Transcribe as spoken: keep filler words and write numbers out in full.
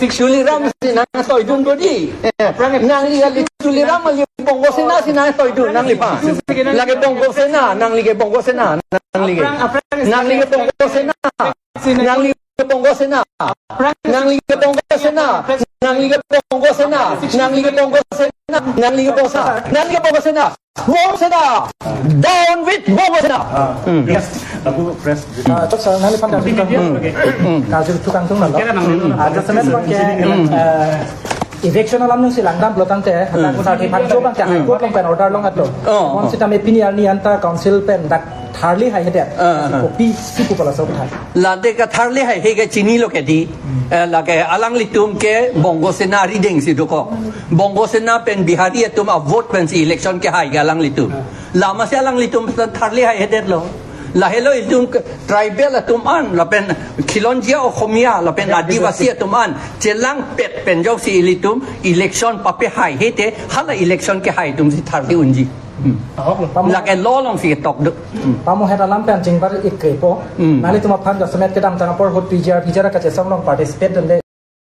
Tuliram si nangtoidun bodi. Nangli kali Tuliram kali Bongo Sena si nangtoidun nangliphan. Lake Bongo Sena, nangli ke Bongo Sena, nangli ke. Nangli ke Bongo Sena. Nangli ke Bongo Sena. Nangli ke Bongo Sena. Nangli ke Bongo Sena. Nangli ke Bongo Sena. Nangli ke Bongo Sena. Nangli ke Bongo Sena. Bongo Sena. Down with Bongo Sena. Hmm. Yes. Aku press. Ah, terus, ah, nangliphan karju, hmm, karju tukang tung nalo. Ah, jasemet bangke, eh, eviction alam nung si langdam pulo tangte, hmm, aku tadi pancho bangke, hmm, High Court along pen order long atlo. Oh, oh. Mon sitame pini arni anta council pen dak tharli haihedet. Ah, ah. Kopi si pu pala sok thai. Lade katharli haihe ke chinilo ke di. Eh, lake alanglitum ke Bongo Sena rideng si dokok. Bongo Sena pen Bihari atum a-vote pen si election kehai ke alanglitum. Lama si alanglitum tharli haihedetlo. Lahelo itum ke tribal atum an, lapen khilonjia Okhomia, lapen Adivasi atum an chelangpet pen jok si ilitum election pape haihe te, hala election kehai atum si tharli unji. Hmm. Ahok lo, pamo. Lake law along si ketok do. Hmm. Pamo het alam pen chingbar ik krepo. Hmm. Nanglitum aphan jasemet kedamtang apor ahut P G R, P G R kachesong along participate dunde,